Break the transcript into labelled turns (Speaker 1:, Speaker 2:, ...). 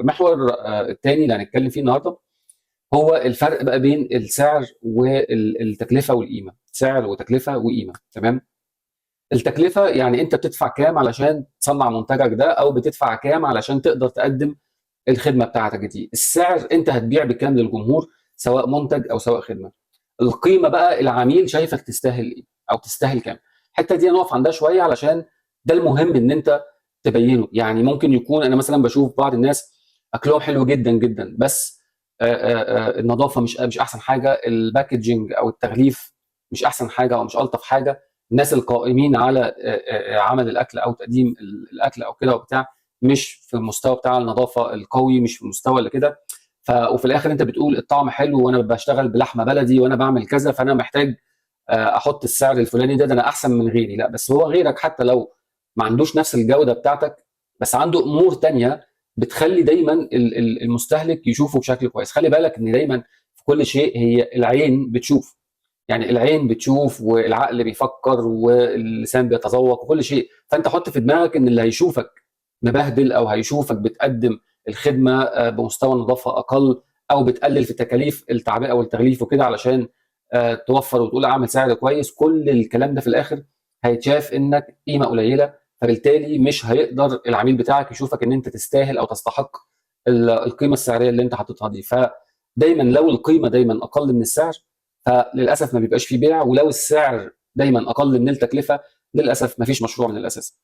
Speaker 1: المحور الثاني اللي هنتكلم فيه النهارده هو الفرق بقى بين السعر والتكلفه والقيمة. سعر وتكلفة وقيمه، تمام. التكلفة يعني انت بتدفع كام علشان تصنع منتجك ده، او بتدفع كام علشان تقدر تقدم الخدمة بتاعتك دي. السعر انت هتبيع بكام للجمهور، سواء منتج او سواء خدمة. القيمة بقى العميل شايفك تستاهل ايه او تستاهل كام. الحتة دي هنقف عندها شوية علشان ده المهم ان انت تبينه. يعني ممكن يكون انا مثلا بشوف بعض الناس اكلهم حلو جدا جدا، بس النظافة مش احسن حاجة، ال packaging او التغليف مش احسن حاجة او مش الطف حاجة، الناس القائمين على عمل الاكل او تقديم الاكل او كده وبتاع مش في المستوى بتاع النظافة القوي، مش في المستوى اللي كده. وفي الاخر انت بتقول الطعم حلو وانا بشتغل بلحمه بلدي وانا بعمل كذا، فانا محتاج احط السعر الفلاني ده انا احسن من غيري. لا، بس هو غيرك حتى لو ما عندوش نفس الجودة بتاعتك، بس عنده امور تانية بتخلي دايما المستهلك يشوفه بشكل كويس. خلي بالك ان دايما في كل شيء هي العين بتشوف، يعني العين بتشوف والعقل بيفكر واللسان بيتذوق وكل شيء. فانت حط في دماغك ان اللي هيشوفك مبهدل او هيشوفك بتقدم الخدمة بمستوى نظافة اقل، او بتقلل في تكاليف التعبئه والتغليف وكده علشان توفر وتقول اعمل سعر كويس، كل الكلام ده في الاخر هيتشاف انك قيمة قليله، فبالتالي مش هيقدر العميل بتاعك يشوفك ان انت تستاهل او تستحق القيمة السعرية اللي انت حاططها دي. فدايما لو القيمة دايما اقل من السعر فللاسف ما بيبقاش فيه بيع، ولو السعر دايما اقل من التكلفة للاسف ما فيش مشروع من الاساس.